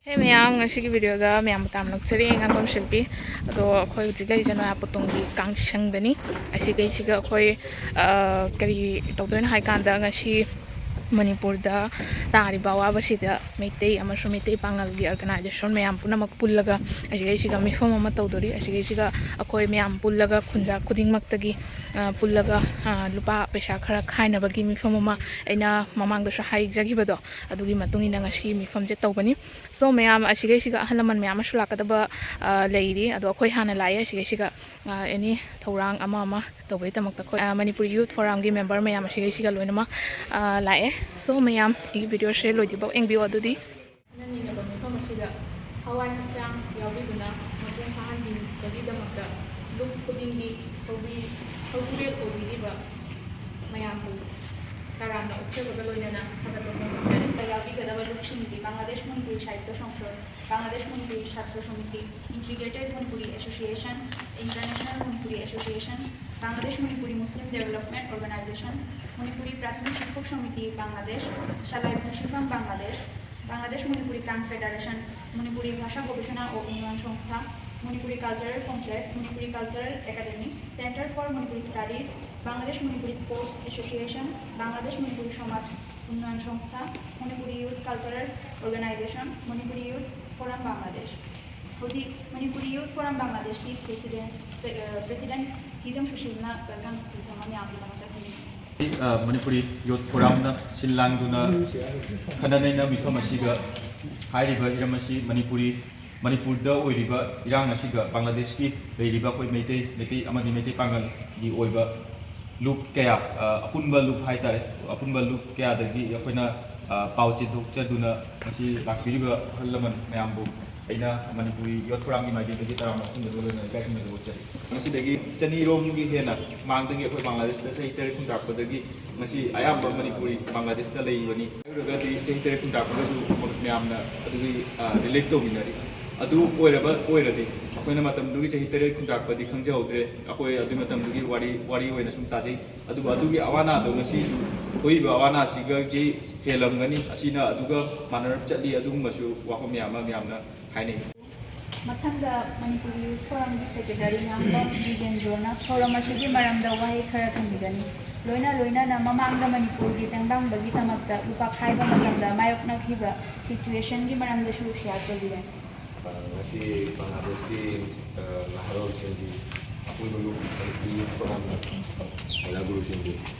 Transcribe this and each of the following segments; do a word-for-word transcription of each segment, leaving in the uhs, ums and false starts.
Hey ꯃꯌꯥꯝ, ꯉꯁꯤꯒꯤ ꯚꯤꯗꯤꯑꯣꯗ ꯃꯌꯥꯝꯕꯨ ꯇꯥꯝꯂꯛꯆꯔꯤ, ꯉꯥꯡꯐꯝ ꯁꯤꯜꯄꯤ꯫ ꯑꯗꯣ ꯑꯩꯈꯣꯏ ꯍꯧꯖꯤꯛ ꯂꯩꯔꯤꯁꯦ ꯅꯣꯌꯥꯄꯣꯇꯣꯡꯒꯤ ꯀꯥꯡꯁꯪꯗꯅꯤ꯫ ꯑꯁꯤꯒꯩꯁꯤꯒ ꯑꯩꯈꯣꯏ, ꯑ, ꯀꯔꯤ ꯇꯧꯗꯣꯏꯅꯣ ꯍꯥꯏ ꯀꯥꯟꯗ, ꯉꯁꯤ ꯃꯅꯤꯄꯨꯔꯗ ꯇꯥꯔꯤꯕ ꯑꯋꯥꯕꯁꯤꯗ ꯃꯩꯇꯩ ꯑꯃꯁꯨꯡ ꯃꯩꯇꯩ ꯄꯥꯉꯜꯒꯤ ꯑꯣꯔꯒꯅꯥꯏꯖꯦꯁꯟ ꯃꯌꯥꯝ ꯄꯨꯝꯅꯃꯛ ꯄꯨꯜꯂꯒ ꯑꯁꯤꯒꯩꯁꯤꯒ ꯃꯤꯐꯝ ꯑꯃ ꯇꯧꯗꯣꯔꯤ꯫ ꯑꯁꯤꯒꯩꯁꯤꯒ ꯑꯩꯈꯣꯏ ꯃꯌꯥꯝ ꯄꯨꯜꯂꯒ ꯈꯨꯟꯖꯥ ꯈꯨꯗꯤꯡꯃꯛꯇꯒꯤ, ꯑ, ꯄꯨꯜꯂꯒ, ꯑ, ꯂꯨꯄꯥ ꯄꯩꯁꯥ ꯈꯔ ꯈꯥꯏꯅꯕꯒꯤ ꯃꯤꯐꯝ ꯑꯃ ꯑꯩꯅ ꯃꯃꯥꯡꯗꯁꯨ ꯍꯥꯏꯖꯈꯤꯕꯗꯣ, ꯑꯗꯨꯒꯤ ꯃꯇꯨꯡ ꯏꯟꯅ ꯉꯁꯤ ꯃꯤꯐꯝꯁꯦ ꯇꯧꯕꯅꯤ꯫ So ꯃꯌꯥꯝ ꯑꯁꯤꯒꯩꯁꯤꯒ ꯑꯍꯜ ꯂꯃꯟ ꯃꯌꯥꯝ ꯑꯃꯁꯨ ꯂꯥꯛꯀꯗꯕ, ꯑ, ꯂꯩꯔꯤ꯫ ꯑꯗꯣ ꯑꯩꯈꯣꯏ ꯍꯥꯟꯅ ꯂꯥꯛꯑꯦ ꯑꯁꯤꯒꯩꯁꯤꯒ, ꯑ, ꯑꯦꯅꯤ ꯊꯧꯔꯥꯡ ꯑꯃ ꯑꯃ ꯇꯧꯕꯒꯤꯗꯃꯛꯇ ꯑꯩꯈꯣꯏ, ꯑ, ꯃꯅꯤꯄꯨꯔꯤ ꯌꯨꯠ ꯐꯣꯔꯝꯒꯤ ꯃꯦꯝꯕꯔ ꯃꯌꯥꯝ ꯑꯁꯤꯒꯩꯁꯤꯒ ꯂꯣꯏꯅꯃꯛ, ꯑ, ꯂꯥꯛꯑꯦ꯫ So ꯃꯌꯥꯝ ꯑꯩꯒꯤ ꯚꯤꯗꯤꯑꯣꯁꯦ ꯂꯣꯏꯗ꯭ꯔꯤꯐꯥꯎ ꯌꯦꯡꯕꯤꯌꯨ꯫ ꯑꯗꯨꯗꯤ ꯅꯤꯡꯅꯕ ꯃꯤꯐꯝ ꯑꯁꯤꯗ ꯊꯋꯥꯏ ꯍꯛꯆꯥꯡ ꯌꯥꯎꯕꯤꯗꯨꯅ ꯃꯄꯨꯡ ꯐꯥꯍꯟꯕꯤꯕꯒꯤꯗꯃꯛꯇ ꯂꯨꯞ ꯈꯨꯗꯤꯡꯒꯤ ꯍꯧꯕꯤ-, ꯍꯧꯕꯤꯔꯦꯜ ꯑꯣꯏꯕꯤꯔꯤꯕ ꯃꯌꯥꯝꯕꯨ ꯇꯔꯥꯝꯅ ꯑꯣꯛꯆꯕꯒ ꯂꯣꯏꯅꯅ ꯊꯥꯒꯠꯄ ꯐꯣꯡꯗꯣꯛꯆꯔꯤ꯫ ꯌꯥꯎꯕꯤꯒꯗꯕ ꯂꯨꯞꯁꯤꯡꯗꯤ ꯕꯪꯒ꯭ꯂꯥꯗꯦꯁ ꯃꯅꯤꯄꯨꯔꯤ ꯁꯥꯍꯤꯇ꯭ꯌ ꯁꯪꯁꯗ, Bangladesh Manipuri Chhatra Samiti, integrated Manipuri association, international Manipuri association, Bangladesh Manipuri Muslim development organisation, Manipuri Prathamik ꯁꯤক্ষꯛ ꯁꯃꯤꯇꯤ ꯕꯪꯒ꯭ꯂꯥꯗꯦꯁ, ꯁꯂꯥꯏ ꯄꯨꯡꯁꯤꯐꯝ ꯕꯪꯒ꯭ꯂꯥꯗꯦꯁ, বাংলাদেশ মণিপুরী কাম ফেডারেশন, মণিপুরী ভাষা গবেষণা ও উন্নয়ন সংস্থা, Manipuri cultural complex, Manipuri cultural academy, centre for Manipuri studies, Bangladesh Manipuri sports association, Bangladesh Manipuri সমাজ উন্নয়ন সংস্থা, Manipuri youth cultural organisation, Manipuri youth forum Bangladesh. ꯍꯧꯖꯤꯛ ꯃꯅꯤꯄꯨꯔꯤ ꯌꯨꯠ ꯐꯣꯔꯝ ꯕꯪꯒ꯭ꯂꯥꯗꯦꯁꯀꯤ ꯄ꯭ꯔꯦꯁꯤꯗꯦꯟ, ꯄ꯭ꯔꯦ-, ꯑ, ꯄ꯭ꯔꯦꯁꯤꯗꯦꯟ ꯍꯤꯖꯝ ꯁꯨꯁꯤꯜꯅ ꯋꯦꯜꯀꯝ ꯁ꯭ꯄꯤꯆ ꯑꯃ ꯃꯌꯥꯝꯒꯤꯗꯃꯛꯇ ꯊꯝꯖꯒꯦ꯫ ꯑ, ꯃꯅꯤꯄꯨꯔꯤ ꯌꯨꯠ ꯐꯣꯔꯝꯅ ꯁꯤꯜ ꯂꯥꯡꯗꯨꯅ ꯈꯟꯅ ꯅꯩꯅ ꯃꯤꯐꯝ ꯑꯁꯤꯗ ꯍꯥꯏꯔꯤꯕ ꯍꯤꯔꯝ ꯑꯁꯤ ꯃꯅꯤꯄꯨꯔꯤ, ꯃꯅꯤꯄꯨꯔꯗ ꯑꯣꯏꯔꯤꯕ ꯏꯔꯥꯡ ꯑꯁꯤꯒ ꯕꯪꯒ꯭ꯂꯥꯗꯦꯁꯀꯤ ꯂꯩꯔꯤꯕ ꯑꯩꯈꯣꯏ ꯃꯩꯇꯩ, ꯃꯩꯇꯩ ꯑꯃꯗꯤ ꯃꯩꯇꯩ ꯄꯥꯉꯜꯒꯤ ꯑꯣꯏꯕ ꯂꯨꯞ ꯀꯌꯥ, ꯑ, ꯑꯄꯨꯟꯕ ꯂꯨꯞ ꯍꯥꯏꯇꯥꯔꯦ, ꯑꯄꯨꯟꯕ ꯂꯨꯞ ꯀꯌꯥꯗꯒꯤ ꯑꯩꯈꯣꯏꯅ, ꯑ, ꯄꯥꯎ ꯆꯦꯟꯊꯣꯛꯆꯗꯨꯅ ꯉꯁꯤ ꯂꯥꯛꯄꯤꯔꯤꯕ ꯑꯍꯜ ꯂꯃꯟ ꯃꯌꯥꯝꯕꯨ ꯑꯩꯅ ꯃꯅꯤꯄꯨꯔꯤ ꯌꯨꯠ ꯐꯣꯔꯝꯒꯤ ꯃꯥꯏꯀꯩꯗꯒꯤ ꯇꯔꯥꯝꯅ ꯑꯣꯛꯆꯕꯒ ꯂꯣꯏꯅꯅ ꯏꯀꯥꯏ ꯈꯨꯝꯅꯖꯕ ꯎꯠꯆꯔꯤ꯫ ꯃꯁꯤꯗꯒꯤ ꯆꯅꯤꯔꯣꯝꯒꯤ ꯍꯦꯟꯅ ꯃꯃꯥꯡꯗꯒꯤ ꯑꯩꯈꯣꯏ ꯕꯪꯒ꯭ꯂꯥꯗꯦꯁꯇ ꯆꯍꯤ ꯇꯔꯦꯠ ꯈꯨꯟꯇꯥꯛꯄꯗꯒꯤ ꯉꯁꯤ ꯑꯌꯥꯝꯕ ꯃꯅꯤꯄꯨꯔꯤ ꯕꯪꯒ꯭ꯂꯥꯗꯦꯁꯇ ꯂꯩꯔꯤꯕꯅꯤ꯫ ꯍꯥꯏꯔꯨꯔꯒꯗꯤ ꯆꯍꯤ ꯇꯔꯦꯠ ꯈꯨꯟꯇꯥꯛꯄꯒꯁꯨ ꯃꯌꯥꯝꯅ ꯑꯗꯨꯒꯤ, ꯑ, ꯔꯤꯂꯦꯠ ꯇꯧꯃꯤꯟꯅꯔꯤ꯫ ꯑꯗꯨ ꯑꯣꯏꯔꯕ ꯑꯣꯏꯔꯗꯤ ꯑꯩꯈꯣꯏꯅ ꯃꯇꯝꯗꯨꯒꯤ ꯆꯍꯤ ꯇꯔꯦꯠ ꯈꯨꯟꯇꯥꯛꯄꯗꯤ ꯈꯪꯖꯍꯧꯗ꯭ꯔꯦ꯫ ꯑꯩꯈꯣꯏ ꯑꯗꯨꯒꯤ ꯃꯇꯝꯗꯨꯒꯤ ꯋꯥꯔꯤ, ꯋꯥꯔꯤ ꯑꯣꯏꯅ ꯁꯨꯝ ꯇꯥꯖꯩ꯫ ꯑꯗꯨꯕꯨ ꯑꯗꯨꯒꯤ ꯑꯋꯥ ꯑꯅꯥꯗꯣ ꯉꯁꯤꯁꯨ ꯊꯣꯛꯏꯕ ꯑꯋꯥ ꯑꯅꯥꯁꯤꯒꯤ ꯍꯦꯜꯂꯝꯒꯅꯤ꯫ ꯑꯁꯤꯅ ꯑꯗꯨꯒ ꯃꯥꯟꯅꯔꯞ ꯆꯠꯂꯤ꯫ ꯑꯗꯨꯒꯨꯝꯕꯁꯨ ꯋꯥꯐꯝ ꯃꯌꯥꯝ ꯑꯃ ꯃꯌꯥꯝꯅ ꯍꯥꯏꯅꯩ꯫ ꯃꯊꯪꯗ ꯃꯅꯤꯄꯨꯔ ꯌꯨꯠ ꯐꯣꯔꯝꯒꯤ ꯁꯦꯀ꯭ꯔꯦꯇꯔꯤ ꯉꯥꯡꯕꯝ ꯕꯤꯖꯦꯟꯗ꯭ꯔꯣꯅ ꯊꯧꯔꯝ ꯑꯁꯤꯒꯤ ꯃꯔꯝꯗ ꯋꯥꯍꯩ ꯈꯔ ꯊꯝꯕꯤꯒꯅꯤ꯫ ꯂꯣꯏꯅ ꯂꯣꯏꯅꯅ ꯃꯃꯥꯡꯗ ꯃꯅꯤꯄꯨꯔꯒꯤ ꯇꯦꯡꯕꯥꯡꯕꯒꯤ ꯗꯃꯛꯇ ꯂꯨꯄꯥ ꯈꯥꯏꯕ ꯃꯇꯝꯗ ꯃꯥꯌꯣꯛꯅꯈꯤꯕ ꯁꯤꯆꯨꯋꯦꯁꯟꯒꯤ ꯃꯔꯝꯗꯁꯨ ꯁꯤꯌꯥꯔ ꯇꯧꯕꯤꯒꯅꯤ꯫ ꯉꯁꯤ ꯕꯪꯒ꯭ꯂꯥꯗꯦꯁꯀꯤ, ꯑ, ꯅꯍꯥꯔꯣꯜꯁꯤꯡꯒꯤ ꯑꯄꯨꯟꯕ ꯒ꯭ꯔꯨꯞ ꯌꯨꯠ ꯐꯣꯔꯝꯅ ꯑꯣꯖꯥ ꯒꯨꯔꯨꯁꯤꯡꯕꯨ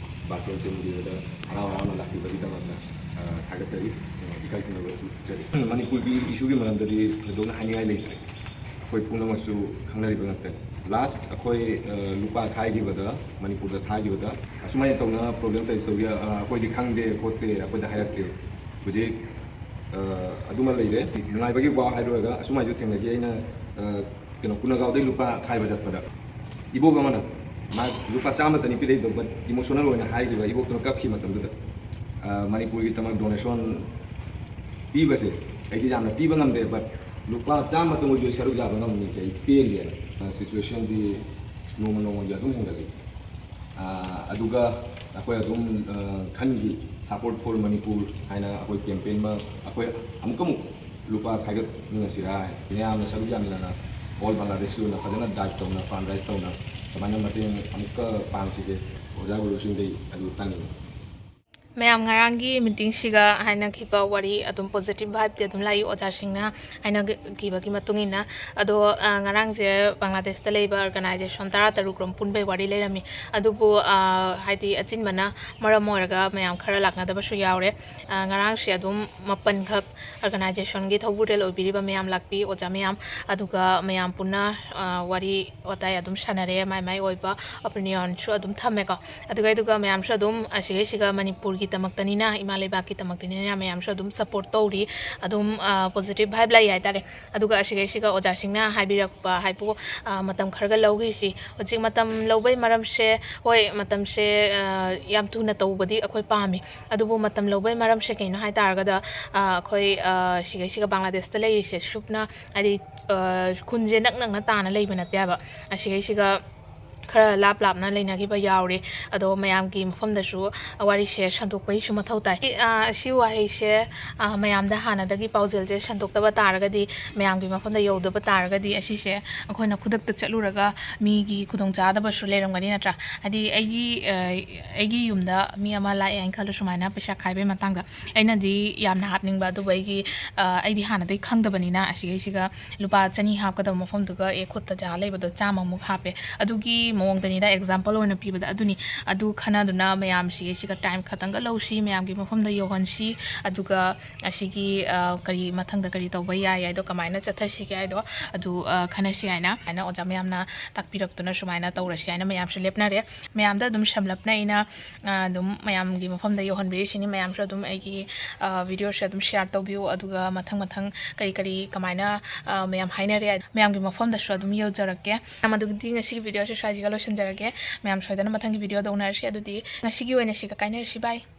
ꯕꯥꯇꯣꯟ ꯆꯦꯟꯕꯤꯕꯗ ꯍꯔꯥꯎ ꯍꯔꯥꯎꯅ ꯂꯥꯛꯄꯤꯕꯒꯤꯗꯃꯛꯇ, ꯑ, ꯊꯥꯒꯠꯆꯔꯤ, ꯑ, ꯏꯀꯥꯏ ꯈꯨꯝꯅꯕ ꯎꯠꯆꯔꯤ꯫ ꯃꯅꯤꯄꯨꯔꯒꯤ ꯏꯁꯨꯒꯤ ꯃꯔꯝꯗꯗꯤ ꯊꯣꯏꯗꯣꯛꯅ ꯍꯥꯏꯅꯤꯡꯉꯥꯏ ꯂꯩꯇ꯭ꯔꯦ꯫ ꯑꯩꯈꯣꯏ ꯄꯨꯝꯅꯃꯛꯁꯨ ꯈꯪꯅꯔꯤꯕ ꯉꯥꯛꯇꯅꯤ꯫ ꯂꯥꯁ ꯑꯩꯈꯣꯏ, ꯑ, ꯂꯨꯄꯥ ꯈꯥꯏꯈꯤꯕꯗ, ꯃꯅꯤꯄꯨꯔꯗ ꯊꯥꯈꯤꯕꯗ ꯑꯁꯨꯃꯥꯏꯅ ꯇꯧꯅ ꯄ꯭ꯔꯣꯕ꯭ꯂꯦꯝ ꯐꯦꯁ ꯇꯧꯏ, ꯑ, ꯑꯩꯈꯣꯏꯗꯤ ꯈꯪꯗꯦ ꯈꯣꯠꯇꯦ, ꯑꯩꯈꯣꯏꯗ ꯍꯥꯏꯔꯛꯇꯦ꯫ ꯍꯧꯖꯤꯛ, ꯑ, ꯑꯗꯨꯃ ꯂꯩꯔꯦ꯫ ꯅꯨꯡꯉꯥꯏꯕꯒꯤ ꯋꯥ ꯍꯥꯏꯔꯨꯔꯒ ꯑꯁꯨꯃꯥꯏꯅꯁꯨ ꯊꯦꯡꯅꯈꯤ꯫ ꯑꯩꯅ, ꯑ, ꯀꯩꯅꯣ, ꯀꯨꯅꯒꯥꯎꯗꯩ ꯂꯨꯄꯥ ꯈꯥꯏꯕ ꯆꯠꯄꯗ ꯏꯕꯣꯛ ꯑꯃꯅ, ꯃꯥ ꯂꯨꯄꯥ ꯆꯥꯝꯃꯇꯅꯤ ꯄꯤꯔꯛꯏꯗꯣ, but emotional ꯑꯣꯏꯅ ꯍꯥꯏꯈꯤꯕ, ꯏꯕꯣꯛꯇꯨꯅ ꯀꯞꯈꯤ ꯃꯇꯝꯗꯨꯗ꯫ ꯑ, ꯃꯅꯤꯄꯨꯔꯒꯤꯗꯃꯛ ꯗꯣꯅꯦꯁꯟ ꯄꯤꯕꯁꯦ ꯑꯩꯗꯤ ꯌꯥꯝꯅ ꯄꯤꯕ ꯉꯝꯗꯦ, but ꯂꯨꯄꯥ ꯆꯥꯝꯃꯇꯪ ꯑꯣꯏꯁꯨ ꯑꯩ ꯁꯔꯨꯛ ꯌꯥꯕ ꯉꯝꯃꯤꯁꯦ ꯑꯩ ꯄꯦꯜꯂꯦꯅ꯫ ꯑ, ꯁꯤꯆꯨꯋꯦꯁꯟꯗꯤ ꯅꯣꯡꯃ ꯅꯣꯡꯃꯒꯤ ꯑꯗꯨꯝ ꯍꯦꯟꯒꯠꯂꯛꯏ꯫ ꯑ, ꯑꯗꯨꯒ ꯑꯩꯈꯣꯏ ꯑꯗꯨꯝ, ꯑ, ꯈꯟꯒꯤ Support for Manipur ꯍꯥꯏꯅ ꯑꯩꯈꯣꯏ ꯀꯦꯝꯄꯦꯟ ꯑꯃ ꯑꯩꯈꯣꯏ ꯑꯃꯨꯛꯀ ꯑꯃꯨꯛ ꯂꯨꯄꯥ ꯈꯥꯏꯒꯠꯃꯤꯟꯅꯁꯤꯔꯥ ꯍꯥꯏ꯫ ꯃꯌꯥꯝꯅ ꯁꯔꯨꯛ ꯌꯥꯃꯤꯟꯅꯅ ꯑꯣꯜ ꯕꯪꯒ꯭ꯂꯥꯗꯦꯁꯀꯤ ꯑꯣꯏꯅ ꯐꯖꯅ ꯗꯥꯏꯚ ꯇꯧꯅ, ꯐꯟ ꯔꯦꯖ ꯇꯧꯅ ꯀꯃꯥꯏꯅ ꯃꯇꯦꯡ ꯑꯃꯨꯛꯀ ꯄꯥꯡꯁꯤꯒꯦ, ꯑꯣꯖꯥ ꯒꯨꯔꯨꯁꯤꯡꯗꯩ ꯑꯗꯨ ꯇꯥꯅꯤꯡꯉꯤ꯫ ꯃꯌꯥꯝ ꯉꯔꯥꯡꯒꯤ ꯃꯤꯇꯤꯡꯁꯤꯒ ꯍꯥꯏꯅꯈꯤꯕ ꯋꯥꯔꯤ ꯑꯗꯨꯝ ꯄꯣꯖꯤꯇꯤꯚ ꯚꯥꯏꯕꯇꯤ ꯑꯗꯨꯝ ꯂꯥꯛꯏ ꯑꯣꯖꯥꯁꯤꯡꯅ ꯍꯥꯏꯅꯈꯤꯕꯒꯤ ꯃꯇꯨꯡ ꯏꯟꯅ꯫ ꯑꯗꯣ, ꯑ, ꯉꯔꯥꯡꯁꯦ ꯕꯪꯒ꯭ꯂꯥꯗꯦꯁꯇ ꯂꯩꯕ ꯑꯣꯔꯒꯅꯥꯏꯖꯦꯁꯟ ꯇꯔꯥ ꯇꯔꯨꯛ ꯔꯣꯝ ꯄꯨꯟꯕꯩ ꯋꯥꯔꯤ ꯂꯩꯔꯝꯃꯤ꯫ ꯑꯗꯨꯕꯨ, ꯑ, ꯍꯥꯏꯗꯤ ꯑꯆꯤꯟꯕꯅ ꯃꯔꯝ ꯑꯣꯏꯔꯒ ꯃꯌꯥꯝ ꯈꯔ ꯂꯥꯛꯅꯗꯕꯁꯨ ꯌꯥꯎꯔꯦ꯫ ꯑ, ꯉꯔꯥꯡꯁꯦ ꯑꯗꯨꯝ ꯃꯥꯄꯟꯈꯛ ꯑꯣꯔꯒꯅꯥꯏꯖꯦꯁꯟꯒꯤ ꯊꯧꯕꯨꯔꯦꯜ ꯑꯣꯏꯕꯤꯔꯤꯕ ꯃꯌꯥꯝ ꯂꯥꯛꯄꯤ, ꯑꯣꯖꯥ ꯃꯌꯥꯝ, ꯑꯗꯨꯒ ꯃꯌꯥꯝ ꯄꯨꯟꯅ, ꯑ, ꯋꯥꯔꯤ ꯋꯥꯇꯥꯏ ꯑꯗꯨꯝ ꯁꯥꯟꯅꯔꯦ, ꯃꯥꯏ ꯃꯥꯏ ꯑꯣꯏꯕ ꯑꯣꯄꯤꯅꯤꯌꯟꯁꯨ ꯑꯗꯨꯝ ꯊꯝꯃꯦꯀꯣ꯫ ꯑꯗꯨꯒ, ꯑꯗꯨꯒ ꯃꯌꯥꯝꯁꯨ ꯑꯗꯨꯝ ꯑꯁꯤꯒꯩꯁꯤꯒ ꯃꯅꯤꯄꯨꯔꯒꯤꯗꯃꯛꯇꯅꯤꯅ, ꯏꯃꯥ ꯂꯩꯕꯥꯛꯀꯤꯗꯃꯛꯇꯅꯤꯅ ꯃꯌꯥꯝꯁꯨ ꯑꯗꯨꯝ ꯁꯞꯄꯣꯔꯠ ꯇꯧꯔꯤ, ꯑꯗꯨꯝ, ꯑ, ꯄꯣꯖꯤꯇꯤꯚ ꯚꯥꯏꯕ ꯂꯩ ꯍꯥꯏꯇꯥꯔꯦ꯫ ꯑꯗꯨꯒ ꯑꯁꯤꯒꯩꯁꯤꯒ ꯑꯣꯖꯥꯁꯤꯡꯅ ꯍꯥꯏꯕꯤꯔꯛꯄ ꯍꯥꯏꯕꯨ, ꯑ, ꯃꯇꯝ ꯈꯔꯒ ꯂꯧꯈꯤꯁꯤ꯫ ꯍꯧꯖꯤꯛ ꯃꯇꯝ ꯂꯧꯕꯩ ꯃꯔꯝꯁꯦ, ꯍꯣꯏ, ꯃꯇꯝꯁꯦ, ꯑ, ꯌꯥꯝ ꯊꯨꯅ ꯇꯧꯕꯗꯤ ꯑꯩꯈꯣꯏ ꯄꯥꯝꯃꯤ, ꯑꯗꯨꯕꯨ ꯃꯇꯝ ꯂꯧꯕꯩ ꯃꯔꯝꯁꯦ ꯀꯩꯅꯣ ꯍꯥꯏ ꯇꯥꯔꯒꯗ, ꯑ, ꯑꯩꯈꯣꯏ, ꯑ, ꯁꯤꯒꯩꯁꯤꯒ ꯕꯪꯒ꯭ꯂꯥꯗꯦꯁꯇ ꯂꯩꯔꯤꯁꯦ ꯁꯨꯞꯅ ꯍꯥꯏꯗꯤ, ꯑ, ꯈꯨꯟꯁꯦ ꯅꯛ ꯅꯛꯅ ꯇꯥꯅ ꯂꯩꯕ ꯅꯠꯇꯦ ꯍꯥꯏꯕ꯫ ꯑꯁꯤꯒꯩꯁꯤꯒ ꯈꯔ ꯂꯥꯞ ꯂꯥꯞꯅ ꯂꯩꯅꯈꯤꯕ ꯌꯥꯎꯔꯦ꯫ ꯑꯗꯣ ꯃꯌꯥꯝꯒꯤ ꯃꯐꯝꯗꯁꯨ ꯋꯥꯔꯤꯁꯦ ꯁꯟꯗꯣꯛꯄꯒꯤꯁꯨ ꯃꯊꯧ ꯇꯥꯏ꯫ ꯑ, ꯑꯁꯤ ꯋꯥꯍꯩꯁꯦ, ꯑ, ꯃꯌꯥꯝꯗ ꯍꯥꯟꯅꯗꯒꯤ ꯄꯥꯎꯖꯦꯜꯁꯦ ꯁꯟꯗꯣꯛꯇꯕ ꯇꯥꯔꯒꯗꯤ, ꯃꯌꯥꯝꯒꯤ ꯃꯐꯝꯗ ꯌꯧꯗꯕ ꯇꯥꯔꯒꯗꯤ, ꯑꯁꯤꯁꯦ ꯑꯩꯈꯣꯏꯅ ꯈꯨꯗꯛꯇ ꯆꯠꯂꯨꯔꯒ ꯃꯤꯒꯤ ꯈꯨꯗꯣꯡꯆꯥꯗꯕꯁꯨ ꯂꯩꯔꯝꯒꯅꯤ, ꯅꯠꯇ꯭ꯔꯥ? ꯍꯥꯏꯗꯤ ꯑꯩꯒꯤ, ꯑ, ꯑꯩꯒꯤ ꯌꯨꯝꯗ ꯃꯤ ꯑꯃ ꯂꯥꯛꯑꯦ ꯍꯥꯏꯅ ꯈꯜꯂꯣ, ꯁꯨꯃꯥꯏꯅ ꯄꯩꯁꯥ ꯈꯥꯏꯕꯩ ꯃꯇꯥꯡꯗ꯫ ꯑꯩꯅꯗꯤ ꯌꯥꯝꯅ ꯍꯥꯞꯅꯤꯡꯕ, ꯑꯗꯨꯕꯨ ꯑꯩꯒꯤ, ꯑ, ꯑꯩꯗꯤ ꯍꯥꯟꯅꯗꯩ ꯈꯪꯗꯕꯅꯤꯅ, ꯑꯁꯤꯒꯩꯁꯤꯒ ꯂꯨꯄꯥ ꯆꯅꯤ ꯍꯥꯞꯀꯗꯕ ꯃꯐꯝꯗꯨꯒ ꯑꯦ ꯈꯨꯠꯇ ꯖꯒꯥ ꯂꯩꯕꯗꯣ ꯆꯥꯝꯃꯃꯨꯛ ꯍꯥꯞꯄꯦ꯫ ꯑꯗꯨꯒꯤ ꯃꯑꯣꯡꯗꯅꯤꯗ, example ꯑꯣꯏꯅ ꯄꯤꯕꯗ ꯑꯗꯨꯅꯤ꯫ ꯑꯗꯨ ꯈꯟꯅꯗꯨꯅ ꯃꯌꯥꯝꯁꯤꯒꯩꯁꯤꯒ time ꯈꯇꯪꯒ ꯂꯧꯁꯤ, ꯃꯌꯥꯝꯒꯤ ꯃꯐꯝꯗ ꯌꯧꯍꯟꯁꯤ, ꯑꯗꯨꯒ ꯑꯁꯤꯒꯤ, ꯑ, ꯀꯔꯤ ꯃꯊꯪꯗ ꯀꯔꯤ ꯇꯧꯕ ꯌꯥꯏ ꯍꯥꯏꯗꯣ, ꯀꯃꯥꯏꯅ ꯆꯠꯊꯁꯤꯒꯦ ꯍꯥꯏꯗꯣ, ꯑꯗꯨ, ꯑ, ꯈꯟꯅꯁꯤ ꯍꯥꯏꯅ, ꯍꯥꯏꯅ ꯑꯣꯖꯥ ꯃꯌꯥꯝꯅ ꯇꯥꯛꯄꯤꯔꯛꯇꯨꯅ ꯁꯨꯃꯥꯏꯅ ꯇꯧꯔꯁꯤ ꯍꯥꯏꯅ ꯃꯌꯥꯝꯁꯨ ꯂꯦꯞꯅꯔꯦ꯫ ꯃꯌꯥꯝꯗ ꯑꯗꯨꯝ ꯁꯝꯂꯞꯅ ꯑꯩꯅ, ꯑ, ꯑꯗꯨꯝ ꯃꯌꯥꯝꯒꯤ ꯃꯐꯝꯗ ꯌꯧꯍꯟꯕꯤꯔꯤꯁꯤꯅꯤ꯫ ꯃꯌꯥꯝꯁꯨ ꯑꯗꯨꯝ ꯑꯩꯒꯤ, ꯑ, videoꯁꯦ ꯑꯗꯨꯝ share ꯇꯧꯕꯤꯌꯨ, ꯑꯗꯨꯒ ꯃꯊꯪ ꯃꯊꯪ ꯀꯔꯤ ꯀꯔꯤ ꯀꯃꯥꯏꯅ, ꯑ, ꯃꯌꯥꯝ ꯍꯥꯏꯅꯔꯦ, ꯃꯌꯥꯝꯒꯤ ꯃꯐꯝꯗꯁꯨ ꯑꯗꯨꯝ ꯌꯧꯖꯔꯛꯀꯦ꯫ ꯃꯌꯥꯝ, ꯑꯗꯨꯗꯤ ꯉꯁꯤꯒꯤ videoꯁꯦ ꯁ꯭ꯋꯥꯏꯁꯤꯒ ꯂꯣꯏꯁꯤꯟꯖꯔꯒꯦ꯫ ꯃꯌꯥꯝ ꯁꯣꯏꯗꯅ ꯃꯊꯪꯒꯤ videoꯗ ꯎꯅꯔꯁꯤ꯫ ꯑꯗꯨꯗꯤ ꯉꯁꯤꯒꯤ ꯑꯣꯏꯅ ꯁꯤꯒ ꯀꯥꯏꯅꯔꯁꯤ꯫ Bye꯫